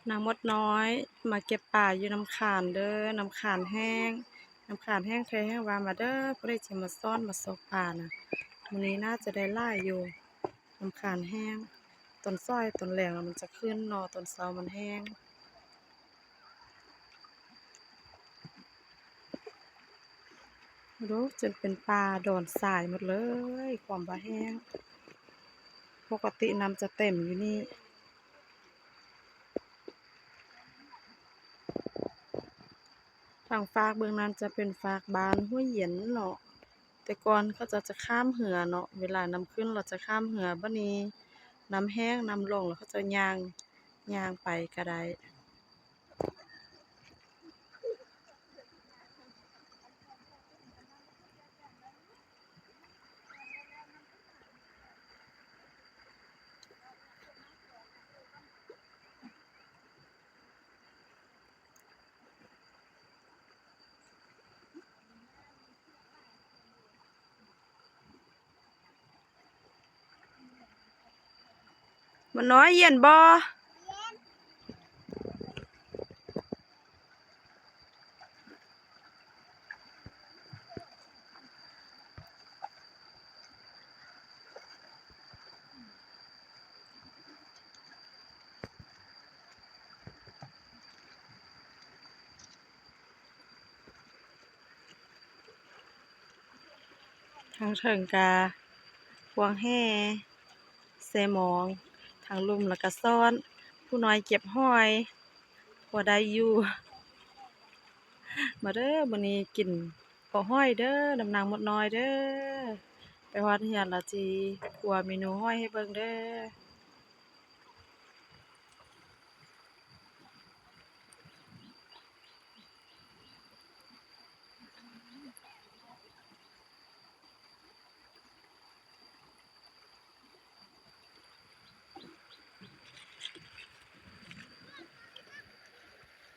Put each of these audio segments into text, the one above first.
ນາງມົດນ້ອຍມາເກັບປາຢູ່ນ້ຳຂານເດີ, ນ້ຳຂານແຫ້ງ, ນ້ຳຂານແຫ້ງແທ້ແຫ້ງວ່າມາເດີ, ຜູ້ໃດຊິມາຊ້ອນມາຊອກປານະ, ມື້ນີ້ໜ້າຈະໄດ້ຫຼາຍຢູ່, ນ້ຳຂານແຫ້ງ, ຕອນສາຍຕອນແລງລະມັນຈະຂຶ້ນເນາະ, ຕອນເຊົ້າມັນແຫ້ງ. ໂອ້ ຈົນເປັນປ່າດອນຊາຍໝົດເລີຍ, ຄວາມວ່າແຫ້ງ, ປົກກະຕິນ້ຳຈະເຕັມຢູ່ນີ້. ທາງຟາກເບື້ອງນັ້ນຈະເປັນຟາກບ້ານຫ້ວຍເຢັນເນາະ, ແຕ່ກ່ອນເຂົາເຈົ້າຈະຂ້າມເຮືອເນາະ, ເວລານ້ຳຂຶ້ນລາວຈະຂ້າມເຮືອ, ບັດນີ້ນ້ຳແຫ້ງນ້ຳລົງລາວເຂົາເຈົ້າຍ່າງ, ຍ່າງໄປກະໄດ້. ໝູນ້ອຍ ເຢັນບໍ່? ທາງເທິງກະພວງແຫ່ແຊໝອງ, ທາງລຸ່ມລະກະຊ້ອນ, ຜູ້ນ້ອຍເກັບຫອຍ ພໍໄດ້ຢູ່. ມາເດີ ມື້ນີ້ກິນເອົາຫອຍເດີ ນຳນາງມົດນ້ອຍເດີ. ໄປຮອດເຮືອນລະຊິຄົວເມນູຫອຍໃຫ້ເບິ່ງເດີ.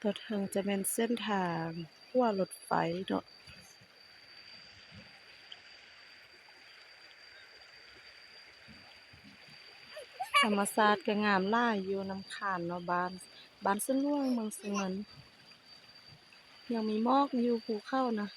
ຕໍ່ເທິງຈະແມ່ນເສັ້ນທາງຂົວລົດໄຟເນາະ. ທຳມະຊາດກະງາມຫຼາຍຢູ່ນ້ຳຄານເນາະ, ບ້ານ, ບ້ານສວນຫຼວງ ເມືອງສະຫງວນ. ຍັງມີໝອກຢູ່ພູເຂົານະ.